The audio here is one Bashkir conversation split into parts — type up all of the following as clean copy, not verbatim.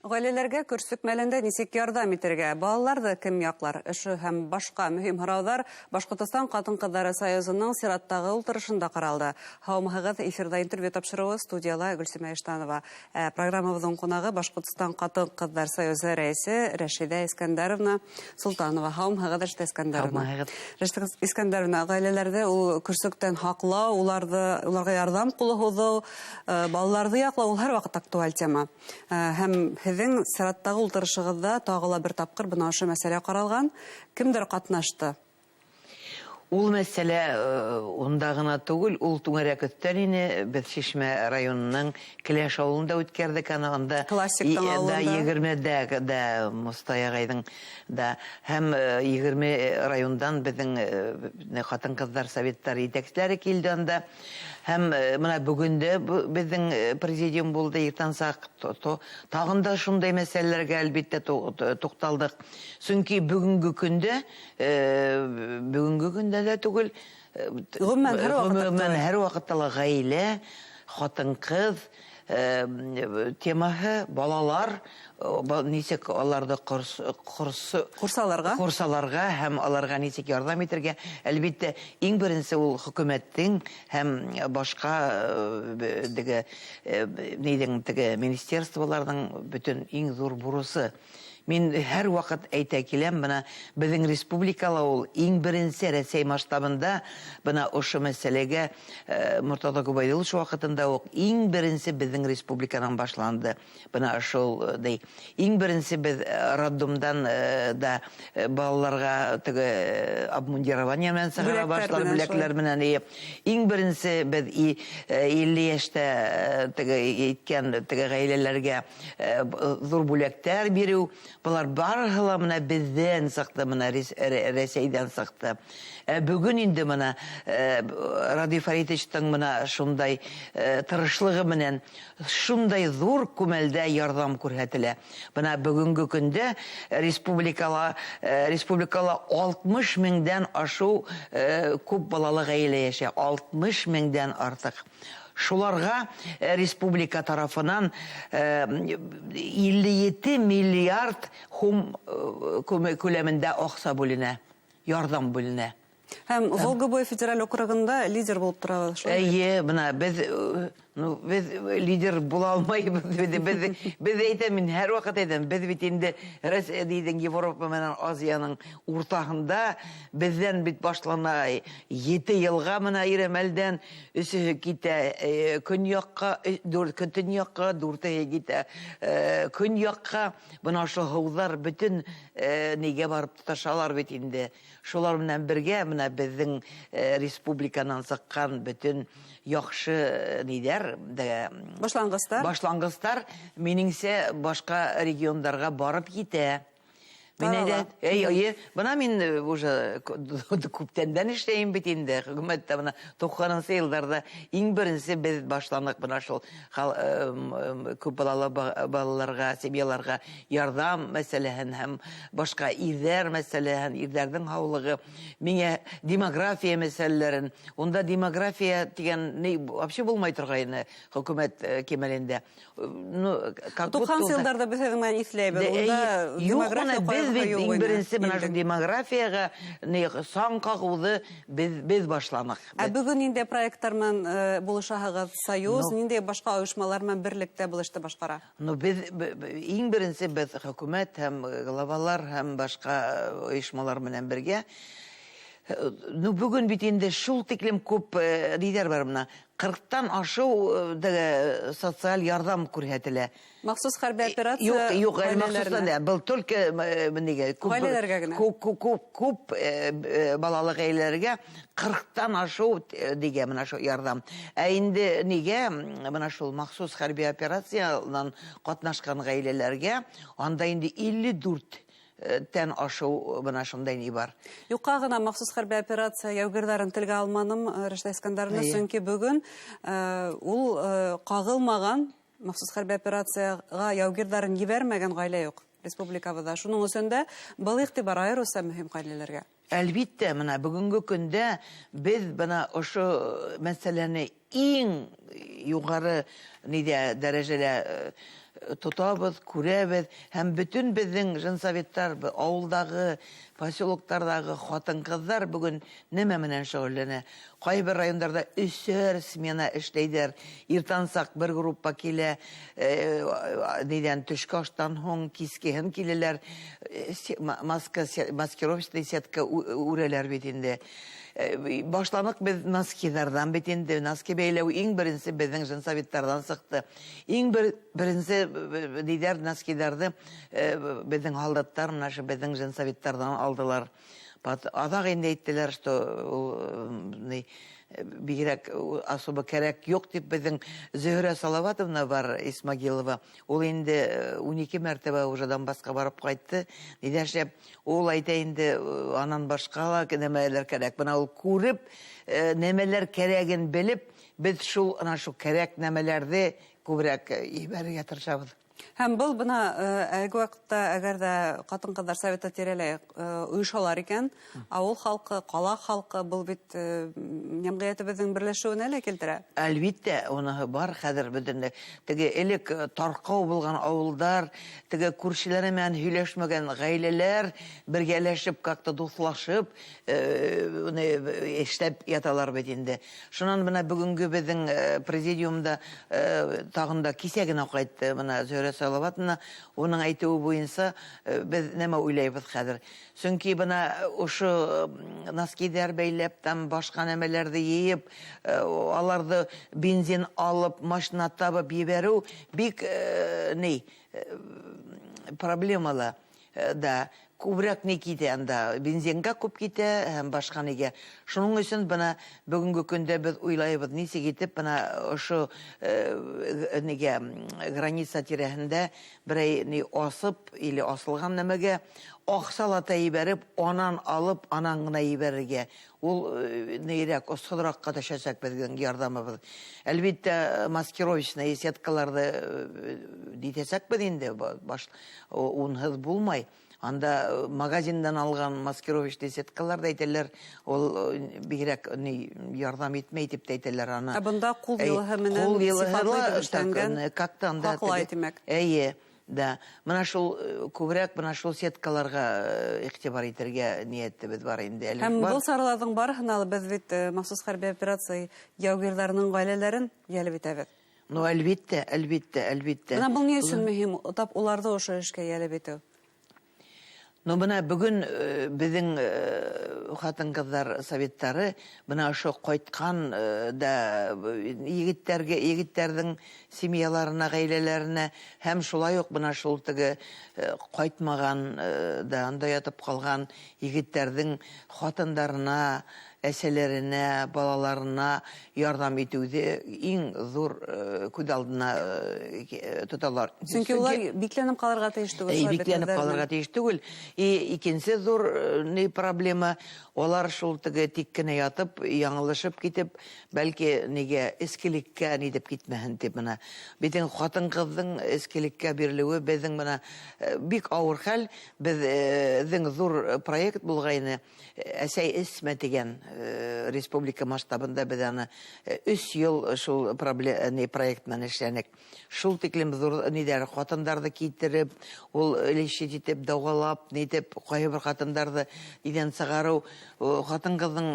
Ғаиләләргә көрсөк мәлендә нисек ярҙам итергә? Балаларҙы кем яҡлар? Ошо һәм башҡа мөһим һорауҙар Башҡортостан ҡатын-ҡыҙҙары союзының сираттағы ултырышында ҡаралды. Һаумыһығыҙ, эфирҙа интервью тапшырыуы, студияла Гөлсимә Иштанова. Программабыҙҙың ҡунағы Башҡортостан ҡатын-ҡыҙҙар союзы рәйесе Рәшиҙә Искәндәровна Солтанова. Һаумыһығыҙ, Рәшиҙә Искәндәровна. Һаумыһығыҙ. Рәшиҙә Искәндәровна, ғаиләләрҙе ул көрсөктән һаҡлау, уларға ярҙам ҡулы һуҙыу, балаларҙы яҡлау ул һәр ваҡыт актуаль тема. Һәм һеҙҙең сираттағы ултырышығыҙҙа тағы ла бер тапҡыр бына ошо мәсьәлә ҡаралған. Кемдәр ҡатнашты? Ул мәсьәлә унда ғына түгел, ул түңәрәк өҫтәл ине. Беҙ Шишмә районының Келәш ауылында үткәрҙек аны. Анда Классиктың ауылында. Егермедә, да, Мостай ағайҙың да. Һәм 20 райондан беҙҙең ҡатын-ҡыҙҙар советтары етәкселәре килде анда. Һәм бына бөгөн дә беҙҙең президиум булды иртәнсаҡ. Тағын да шундай мәсьәләләргә әлбиттә туҡталдыҡ. Сөнки бөгөнгө көндә лә түгел, Ғөмүмән, һәр ваҡытта ғөмүмән, һәр ваҡытта ла ғаилә, ҡатын-ҡыҙ темаһы, балалар, нисек аларҙы Ҡурсаларға? ҡурсаларға һәм аларға нисек ярҙам итергә. Әлбиттә, иң беренсе ул хөкүмәттең һәм башҡа теге нейҙең, теге министерстволарҙың бөтөн иң ҙур бурысы. Мин һәр ваҡыт әйтә киләм, бына беҙҙең республикала ул иң беренсе Рәсәй масштабында бына ошо мәсьәләгә Мортаза Гобәйдуллович ваҡытында уҡ иң беренсе беҙҙең республиканан башланды. Бына ошол ди. Иң беренсе беҙ роддомдан да балаларға теге обмундирование менән сығара Бүләктәр башлар, менән бүләкләр шулай. менән, ие. Иң беренсе беҙ 50 йәштә теге әйткән теге ғаиләләргә ҙур бүләктәр биреү. Былар барыһы ла бына беҙҙән сыҡты, бына Рәсәйҙән сыҡты. Бөгөн инде бына Радий Фаритовичтың бына шундай тырышлығы менән шундай ҙур күмәлдә ярҙам күрһәтелә. Бына бөгөнгө көндә республикала 60 меңдән ашыу күп балалы ғаилә йәшәй, 60 меңдән артыҡ. Шуларға республика тарафынан 57 миллиард һум күләмендә аҡса бүленә, ярҙам бүленә. Һәм Волга буйы федераль округында лидер булып тора шулай бит? Эйе, бына беҙ лидер була алмайбыҙ. Беҙ әйтәм, мин һәр ваҡыт әйтәм, беҙ бит инде Рәсәйҙең, Европа менән Азияның уртаһында, беҙҙән бит башлана 7 йылға бына Ирәмәлдән, өсөһө китә көньяҡҡа, дүрт, төньяҡҡа, дүртеһе китә көньяҡҡа. Бына ошо һыуҙар бөтөн нигә барып тоташалар бит инде. Шулар менән бергә бына беҙҙең республиканан сыҡҡан бөтөн яҡшы ниҙәр, дә, Башланғыстар. башланғыстар, минеңсә, башҡа региондарға барып етә. Мин Тарала. әйтә, эй, эй, бына мин уже күптәндән эшләйем бит инде хөкүмәттә, бына туҡһанынсы йылдарҙа иң беренсе беҙ башланыҡ бына шул күп балалы балаларға, семьяларға ярҙам мәсьәләһен һәм башҡа ирҙәр мәсьәләһен, ирҙәрҙең һаулығы, миңә демография мәсьәләләрен. Унда демография тигән ни вообще булмай торғайны хөкүмәт кимәлендә. Ну, как будто Туҡһанынсы унда йылдарҙа беҙ һеҙҙең менән иҫләйбеҙ. Дә, Унда әй, юҡ, демография бына беҙ ҡайғыһы бит юҡ иң ине. беренсе бына шул Илдең. демографияға ни сан ҡағыуҙы беҙ башланыҡ. Ә бөгөн ниндәй проекттар менән булышаһығыҙ? Союз, Ну, ниндәй башҡа ойошмалар менән берлектә был эште башҡара? Ну, беҙ, иң беренсе беҙ хөкүмәт һәм главалар һәм башҡа ойошмалар менән бергә. Ну, бөгөн бит инде шул тиклем күп ниҙәр бар бына. Ҡырҡтан ашыу теге социаль ярҙам күрһәтелә. Махсус хәрби операция Юҡ, юҡ, әле ғаиләләренә. махсус та, был только нигә, күп, Ғаиләләргә генә. күп, күп, күп, күп балалы ғаиләләргә ҡырҡтан ашыу дигә бына шул ярҙам. Ә инде нигә бына шул махсус хәрби операциянан ҡатнашҡан ғаиләләргә анда инде илле дүрт тән ашыу бына шундай ни бар. Юҡҡа ғына махсус хәрби операция яугирҙарын телгә алманым, Рәшиҙә Искәндәровна, сөнки бөгөн ул ҡағылмаған махсус хәрби операцияға яугирҙарын ебәрмәгән ғаилә юҡ республикабыҙҙа. Шуның өсөн дә был иғтибар айырыуса мөһим ғаиләләргә. Әлбиттә, бына бөгөнгө көндә беҙ бына ошо мәсьәләне иң юғары нидә дәрәжәлә Тотабыҙ, күрәбеҙ һәм бөтөн беҙҙең женсоветтар, ауылдағы, поселоктарҙағы ҡатын-ҡыҙҙар бөгөн нәмә менән шөғөлләнә. Ҡайһы бер райондарҙа өсәр смена эшләйҙәр. Иртәнсаҡ бер группа килә, ниҙән төшкө аштан һуң кискеһен киләләр, маска, маскировочный сетка үрәләр бит инде. Башланыҡ беҙ носкиҙарҙан бит инде. Носки бәйләү иң беренсе беҙҙең женсоветтарҙан сыҡты. Иң беренсе ниҙәр носкиҙарҙы беҙҙең һалдаттар менән ошо беҙҙең женсоветтарҙан алдылар. Аҙаҡ инде әйттеләр, что ул ни бигерәк особо кәрәк юҡ тип. Беҙҙең Зөһрә Салаватовна бар, Исмагилова, ул инде 12 мәртәбә уже Донбассҡа барып ҡайтты. Ниҙәшләп ул әйтә инде, анан башҡа ла нәмәләр кәрәк. Бына ул күреп, нәмәләр кәрәген белеп, беҙ шул ана шул кәрәк нәмәләрҙе күберәк ебәрергә тырышабыҙ. Һәм был бына әлеге ваҡытта, әгәр ҙә ҡатын-ҡыҙҙар советы тирәләй ойошалар икән, ауыл халҡы, ҡала халҡы, был бит йәмғиәтебеҙҙең берләшеүенә лә килтерә. Әлбиттә, уныһы бар хәҙер бөтөнләй. Теге элек тарҡау булған ауылдар, теге күршеләре менән һөйләшмәгән ғаиләләр бергәләшеп, как-то дуҫлашып, уны эшләп яталар бит инде. Шунан бына бөгөнгө беҙҙең президиумда тағын да кисә генә ҡайтты бына Зөһрә Салаватовна, уның әйтеүе буйынса беҙ нәмә уйлайбыҙ хәҙер. Сөнки бына ошо носкиҙәр бәйләп, там башҡа нәмәләрҙе йыйып, аларҙы бензин алып, машина табып ебәреү бик ни проблемалы. Да, күберәк ни китә анда, бензинға күп китә һәм башҡа нигә. Шуның өсөн бына бөгөнгө көндә беҙ уйлайбыҙ, нисек итеп бына ошо нигә граница тирәһендә берәй ни асып или асылған нәмәгә аҡсалата ебәреп, анан алып, анан ғына ебәрергә. Ул нейрәк, осһоҙораҡҡа төшәсәк беҙҙең ярҙамыбыҙ. Әлбиттә, маскировочный сеткаларҙы нитәсәкбеҙ инде, баш, унһыҙ булмай. Анда магазиндан алған маскировочный сеткалар да әйтәләр, ул бигерәк ни ярҙам итмәй тип тә әйтәләр аны. Ә бында ҡул йылыһы менән ҡул йылыһы сифатлы ла, итеп эшләнгән так, как-то анда һаҡлай, теге тимәк. Эйе, да. Мына шул күберәк бына шул сеткаларға иғтибар итергә ниәтебеҙ бар инде. Әле Һәм бар. был сараларҙың барыһына ла беҙ бит махсус хәрби операция яугирҙарының ғаиләләрен йәлеп итәбеҙ. Ну, әлбиттә, әлбиттә, әлбиттә. Бына был ни өсөн мөһим, тап уларҙы ошо эшкә йәлеп итеү? Ну, бына бөгөн беҙҙең ҡатын-ҡыҙҙар советтары бына ошо ҡайтҡан да егеттәргә, егеттәрҙең семьяларына, ғаиләләренә һәм шулай уҡ бына шул теге ҡайтмаған да анда ятып ҡалған егеттәрҙең ҡатындарына, әсәләренә, балаларына ярҙам итеүҙе иң ҙур күҙ алдына тоталар. Сөнки улар бикләнеп ҡалырға тейеш түгел, Эй, шулай бит бикләнеп үҙҙәренең. ҡалырға тейеш түгел. И икенсе ҙур ни проблема, улар шул теге тик кенә ятып, яңылышып китеп, бәлки нигә эскелеккә ни дип китмәһен тип бына. Битең ҡатын-ҡыҙҙың эскелеккә бирелеүе беҙҙең бына бик ауыр хәл. Беҙҙең ҙур проект булғайны, Әсәй эсмә тигән республика масштабында беҙ аны өс йыл шул ни проект менән эшләнек. Шул тиклем ҙур ниҙәр, ҡатындарҙы китереп, ул лечить итеп, дауалап, нитеп, ҡайһы бер ҡатындарҙы иҙән сығарыу, ҡатын-ҡыҙҙың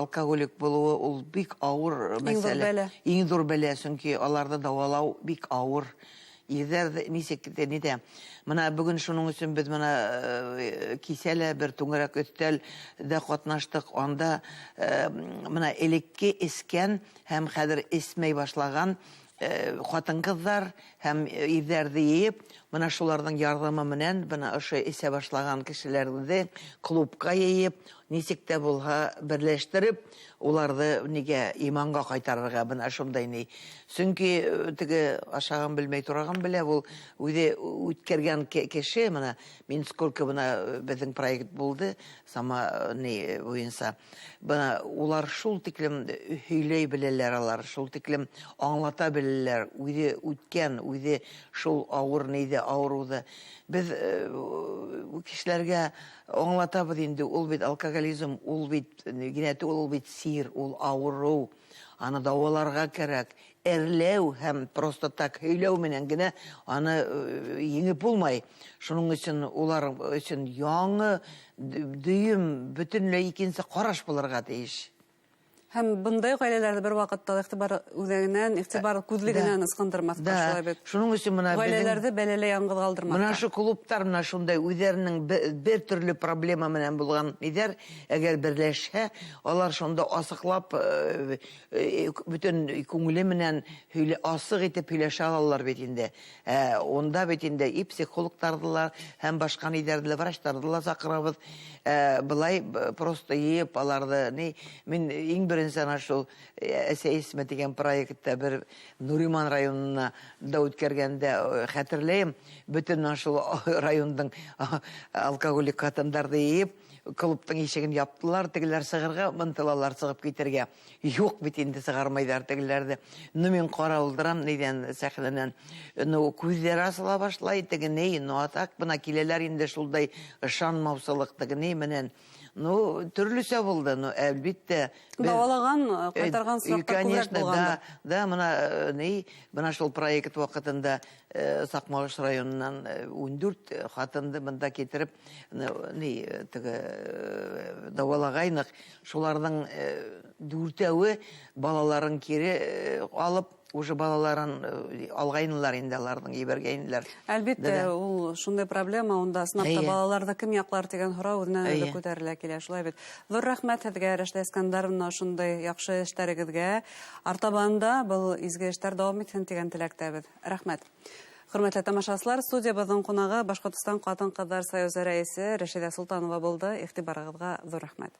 алкоголик булыуы ул бик ауыр Иң ҙур мәсьәлә. бәлә. Иң ҙур бәлә, сөнки аларҙы дауалау бик ауыр. Ирҙәр ҙә нисек тә нитә. Бына бөгөн шуның өсөн беҙ бына кисә лә бер түңәрәк өҫтәл дә ҡатнаштыҡ. Анда бына элекке эскән һәм хәҙер эсмәй башлаған ҡатын-ҡыҙҙар һәм ирҙәрҙе йыйып, бына шуларҙың ярҙамы менән бына ошо эсә башлаған кешеләрҙе клубҡа йыйып, нисек тә булһа берләштереп, уларҙы нигә иманға ҡайтарырға, бына шундай ни. Сөнки теге ашаған белмәй, тураған белә, ул үҙе үткәргән кеше, бына мин сколько бына беҙҙең проект булды, сама ни буйынса. Бына улар шул тиклем һөйләй беләләр, алар шул тиклем аңлата беләләр, үҙе үткән, үҙе шул ауыр нейҙе, ауырыуҙы. Беҙ кешеләргә аңлатабыҙ инде, ул бит алкоголизм, ул бит генә түгел, ул бит сир, ул ауырыу, аны дауаларға кәрәк. Әрләү һәм просто так һөйләү менән генә аны еңеп булмай. Шуның өсөн улар өсөн яңы дөйөм, бөтөнләй икенсе ҡараш булырға тейеш. Һәм бындай ғаиләләрҙе бер ваҡытта ла иғтибар үҙәгенән, иғтибар күҙлегенән ысҡындырмаҫҡа, шулай бит. Шуның өсөн бына ғаиләләрҙе бәләлә яңғыҙ ҡалдырмаҫҡа. Бына ошо клубтар менә шундай үҙҙәренең бер төрлө проблема менән булған ниҙәр, әгәр берләшһә, алар шунда асыҡлап, бөтөн күңеле менән асыҡ итеп һөйләшә алалар бит инде. Унда бит инде и психологтарҙы ла, һәм башҡа ниҙәрҙе лә, врачтарҙы ла саҡырабыҙ. Былай просто йыйып аларҙы, ни, мин иң беренсе ана шул «Әсәй исеме» тигән проектта бер Нуриман районына да үткәргәндә, хәтерләйем, бөтөн ана шул райондың алкоголик ҡатындарҙы йыйып, клубтың ишеген яптылар, тегеләр сығырға ынтылалар, сығып китергә. Юҡ бит инде, сығармайҙар тегеләрҙе. Ну, мин ҡарап ултырам, нейҙән, сәхнәнән. Ну, күҙҙәре асыла башлай, теге ней, ну, а так бына киләләр инде шулдай ышанмаусылыҡ теге ней менән. Ну, төрлөсә булды, ну, әлбиттә. Дауалаған, ҡайтарған сораҡтар күберәк конечно, булғандыр. Да, да, бына, ней, бына шул проект ваҡытында, Саҡмағош районынан 14 ҡатынды бында китереп, ней, теге, дауалағайныҡ. Шуларҙың дүртәүе балаларын кире алып, уже балаларын алғайнылар инде, аларҙың ебәргәйнеләр. Әлбиттә, ул шундай проблема, унда ысынлап та балаларҙы кем яҡлар тигән һорау үҙенән үҙе күтәрелә килә, шулай бит. Ҙур рәхмәт һеҙгә, Рәшиҙә Искандаровна, ошондай яҡшы эштәрегеҙгә. Артабан да был изге эштәр дауам итһен тигән теләктәбеҙ. Рәхмәт. Хөрмәтле тамашасылар, студиябыҙҙың ҡунағы Башҡортостан Ҡатын-ҡыҙҙар союзы рәйесе Рәшиҙә Солтанова булды. Иғтибарығыҙға ҙур рәхмәт.